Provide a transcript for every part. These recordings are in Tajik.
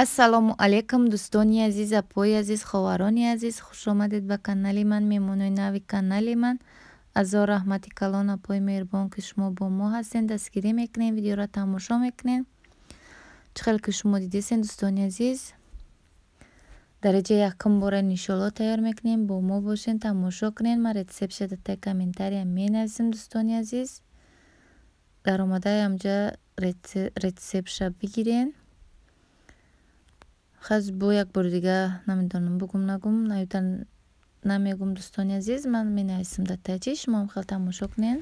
Ассалому алайкум, дӯстони азиз, апои азиз, ховарони азиз, хуш омадед ба канали ман, меҳмонои нави канали ман. Азор раҳмати калон, апои меҳрубон, ки шумо бо мо ҳастен, дастгирӣ мекунем, видеоро тамошо мекунем. Чӣ хел ки шумо дидесен, дӯстони азиз, дараҷа якум бора иншоалло тайёр мекунем. Бо мо бошен, тамошо кунен. Ман рецептша дар таи комментария менависем, дӯстони азиз. Дар омадаи ҳамҷа рецептша бигирен. Хаз бо як бори дига намедонам бугум нагум, наюта намегум, дӯстони азиз, ман менависам дар таи, шумо ҳам хел тамошо кунен.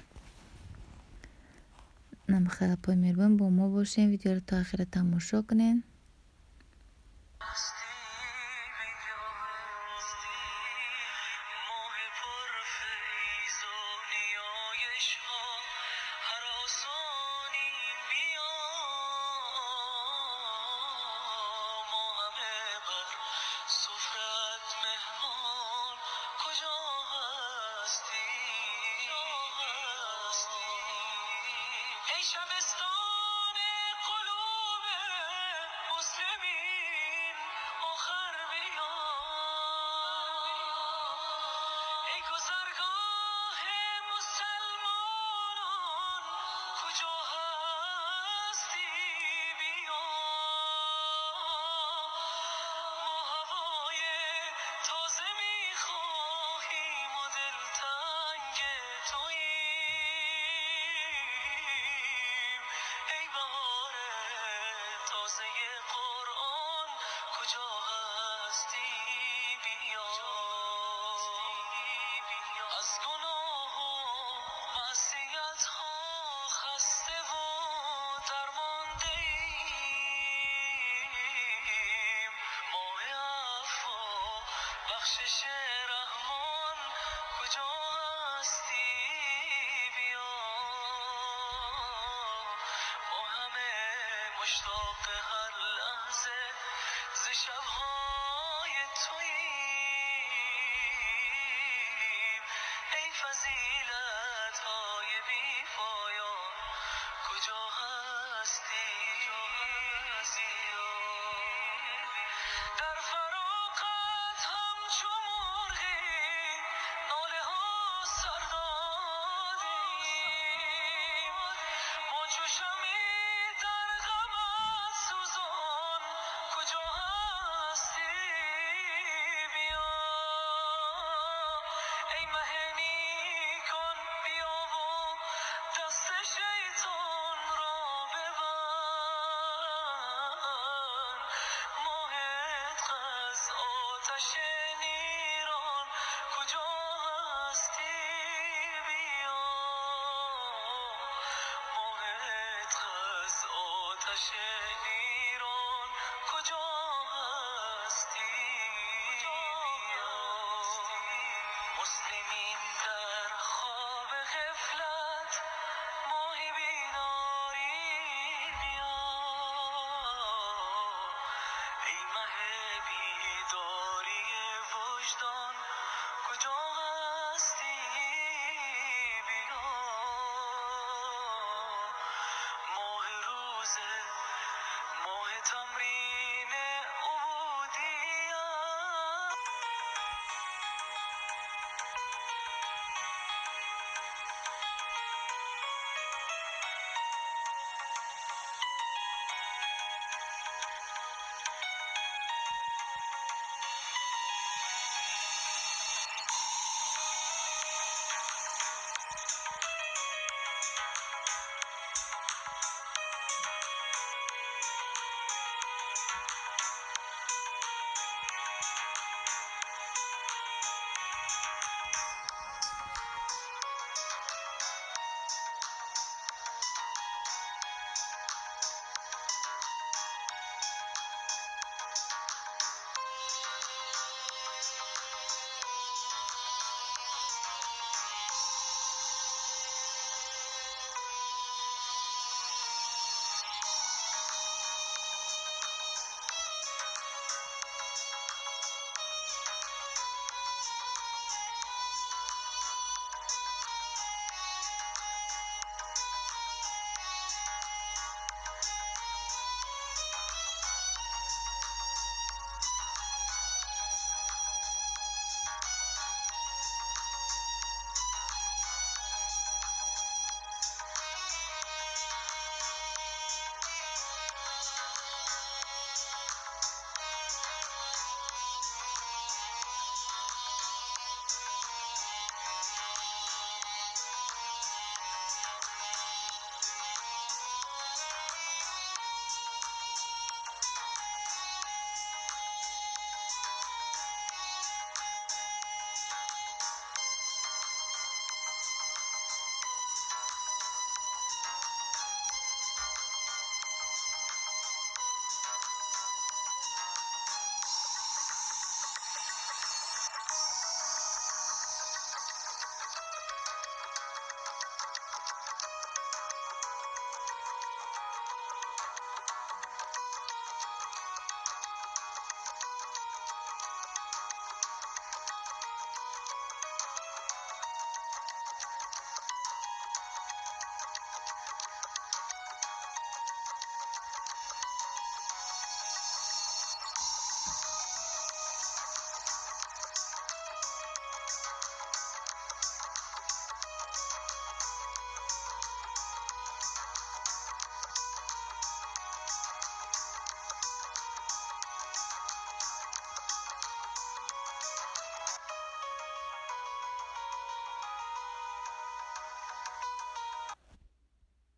Намхел, апои меҳрубон, бо мо бошен, видеоро то охира тамошо кунен. شبستان قلوب مسلمین آخر بیا، ای گذرگاه مسلمانان کجا هستی بیا. ما هوای تازه میخواهیم و دلتنگ توییم. قرآن کجا هستی بیا. از گناه و معصیت ها خسته و درمانده ایم. ماه عفو و بخشش رحمان کجا هستی بیا. ما همه مشتاق هر لحظه ز شبهای توییم. ای فضیلت های بی پایان کجا هستی. در فراقت همچو مرغی ناله ها سر دادیم. ما چو شمعی در غمت سوزان کجا هستی بیا. ای مه نیکان بیا و دست شیطان را ببند. ماه عتق از آتش نیران کجا هستی بیا. ماه عتق از آتش نیران کجا هستی بیا. مسلمین در خواب غفلت ماه بیداری بیا. ای مه بیداری وجدان کجا هستی بیا. ماه روزه، ماه تمرین عبودیت.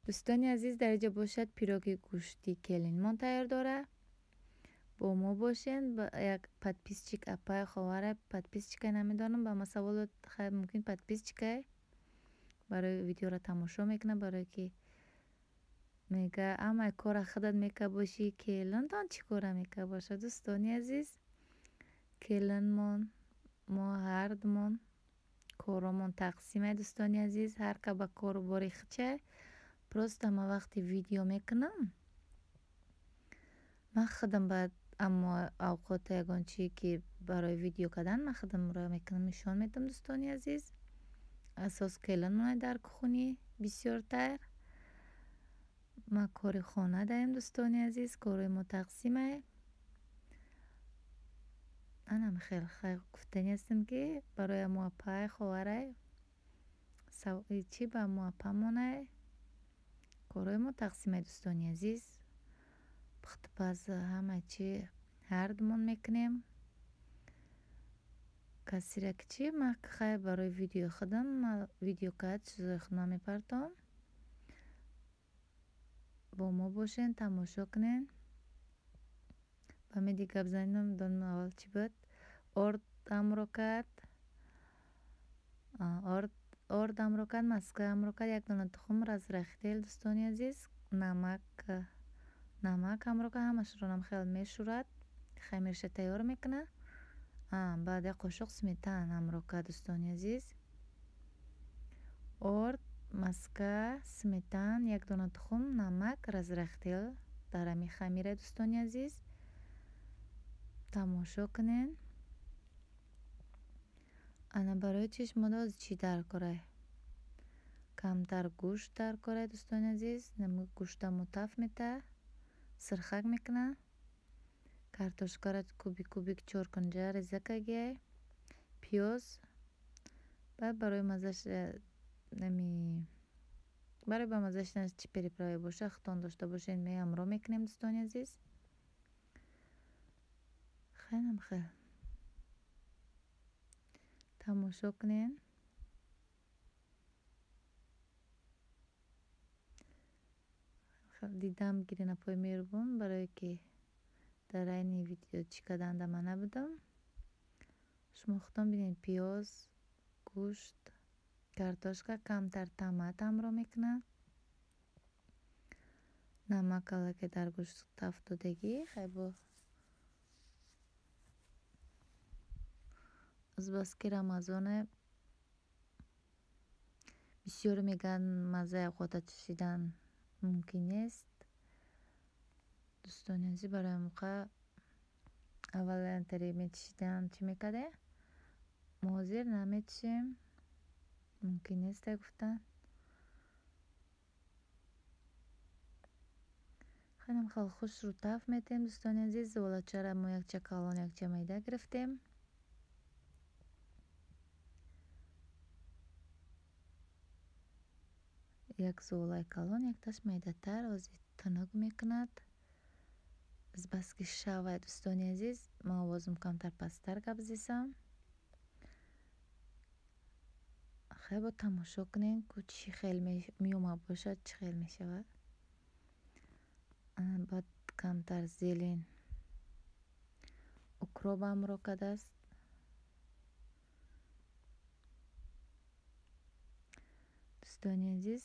Дӯстони азиз, дар инҷо бошад пироги гӯшти келинмон тайёр дора. Бо мо бошен. Як подписчик апай ховара подписчикай намедонам, ба ма савол дод, хайр мумкин подписчикай барои видеоро тамошо мекунад, барое ки мега амай кора худат мека бошӣ, келинтон чӣ кора мека бошад? Дӯстони азиз, келинмон мо ҳардумон коромон тақсимай. Дӯстони азиз, ҳар ка ба кору бори худчай. Просто ман вақте видео мекунам, ман худам баъд аммо авқота ягон чие ки барои видео кардан ман худамро мекунам, нишон медиҳам. Дӯстони азиз, асос келинмонай дар кухонӣ бисёртар. Ман кори хона даем. Дӯстони азиз, корои мо тақсимай. Анам хел хайр гуфтанӣ ҳастам, ки барои амо апай ховарай чӣ ба амо апамонай корои мо тақсимай. Дӯстони азиз, пухтупаз ҳама чӣ ҳардумон мекунем. Касира ки чӣ ман хайр барои видеои худам ман видео кард чизои худам мепартом. Бо мо бошен, тамошо кунен. Ба меди гап занӣ намедонам аввал чӣ буд. Орд ҳамро кард, орд ҳамро кард, маска ҳамро кард, як дона тухм, разрахтел. Дӯстони азиз, намак ҳамро кард, ҳамашро нам хел мешӯрад, хамирша тайёр мекунад. Баъд як қошуқ сметана ҳамро кард. Дӯстони азиз, орд, маска, сметан, як дона тухм, намак, разрахтел дар ҳамин хамира. Дӯстони азиз, тамошо кунен. Ана барои чишмода ози чӣ дар корай? Камтар гӯшт дар корай. Дӯстони азиз, гӯшта мутаф мета, сирхак мекуна. Картошкаро кубик кубик чоркунҷа реза кагиай, пиёз, баъд барои маззаш ами барои ба маззаш чӣ приправа боша, худтон дошта бошед, меҳамро мекунем. Дӯстони азиз, хайнам хел тамошо кунен. Дидам гирен апои меҳрубон, барое ки дар айни видео чӣ карданда ман набудам. Шумо худтон бинед: пиёз, гӯшт, картошка, камтар томат ҳамроҳ мекунад, намак аллакай дар гӯшт таф додагӣ. Хайбо азбаски рамазоне, бисёр мегӯянд маззаи авқота чашидан мумкин нест. Дӯстони азиз, барои ҳамоқа аввалантаре мечашидан чӣ мекардем, мо ҳозир намечашем, мумкин нест гуфтан. Хелам хел хушрӯ таф метем. Дӯстони азиз, зуволачаро мо якча калон, якча майда гирифтем. Як зуволаи калон, якташ майдатар, ози тунук мекунад. Азбаски шавай, дӯстони азиз, ман овозам камтар пасттар гап зисам. Хайбо тамошо кунем, ку чӣ хел меомад бошад, чӣ хел мешавад. Баъд камтар зелень, укроп ҳамроҳ кардааст. Дӯстони азиз,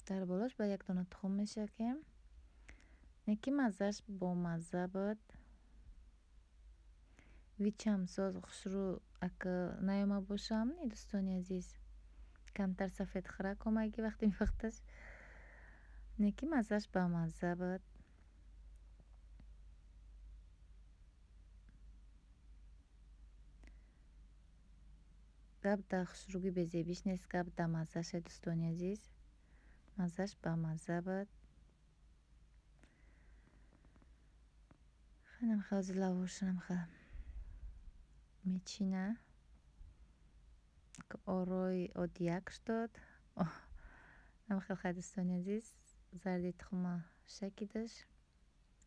дар болош ба як дона тухм мешакем, не ки маззаш бомазза буд. Вичам соз хушрӯ ака наёмад бошам не. Дӯстони азиз, камтар сафедхӯрак омаги вақти мепухташ, не ки маззаш бамазза буд. Гап дар хушрӯги безебиш нест, гап дар маззаше. Дӯстони азиз, маззаш бамазза буд. Хелам хел лавошанам хел мечина, орои одияк шуд. Хел хай. Дӯстони азиз, зарди тухма шакидаш,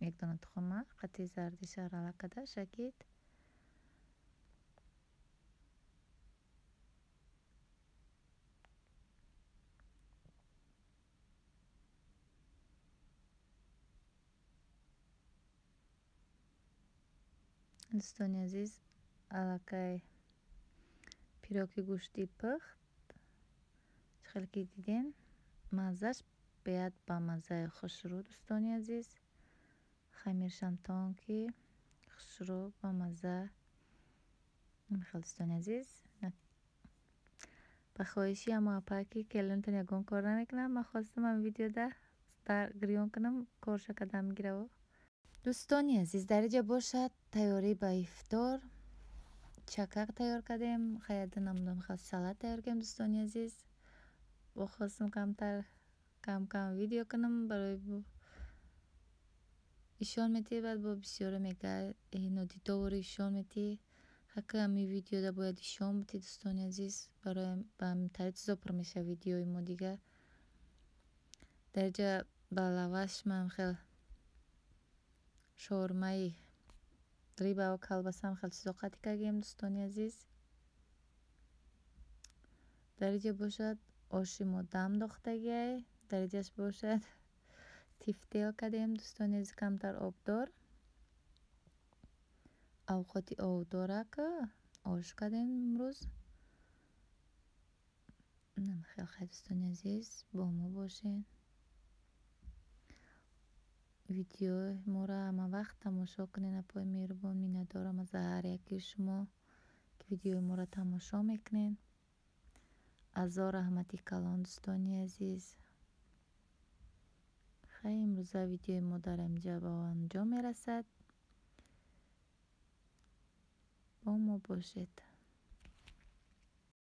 як дона тухма қати зардиша арала карда шакид. Дӯстони азиз, аллакай пироки гӯштӣ пухт. Чӣ хеле ки дидем, маззаш беҳад ба маззаи хушрӯ, дӯстони азиз. Хамиршам тонкий, хушрӯ, ба мазза. Хел, дӯстони азиз, ба хоҳиши ҳамо апа, ки келинтон ягон кор намекунад, ман хостам ҳам видеода гирён кунам, корша кардам мегираво. Дӯстони азиз, дар инҷа бошад тайёрӣ ба ифтор. Чакак тайёр кардем, хаяда намудам, хел салат тайёр кардем, дӯстони азиз. Бо хостам камтар кам кам видео кунам, барои ишон метиҳ, баъд бо бисёре мега нодидовори ишон метиҳ. Ҳака ҳами видеода бояд ишон бутӣ, дӯстони азиз, барои ба ҳамин чизо пур мешавад видеои мо дига. Дар инҷа ба лаваш ман хел шормаи рыбаву колбасам хел чизо қатӣ кардем, дӯстони азиз. Дар инҷа бошад оши мо дам дохтагиай. Дар инҷаш бошад тефтел кардем, дӯстони азиз, камтар обдор. Авқоти обдорак ош кардем имрӯз. Хел хай, дӯстони азиз, бо мо бошед. Видеои моро ҳама вақт тамошо кунед, апои меҳрубон. Миннатдорам аз ҳар яки шумо, ки видеои моро тамошо мекунед. Азор раҳмати калон, дӯстони азиз. Хай, имрӯза видеои мо дар инҷа ба анҷом мерасад. Бо мо бошед.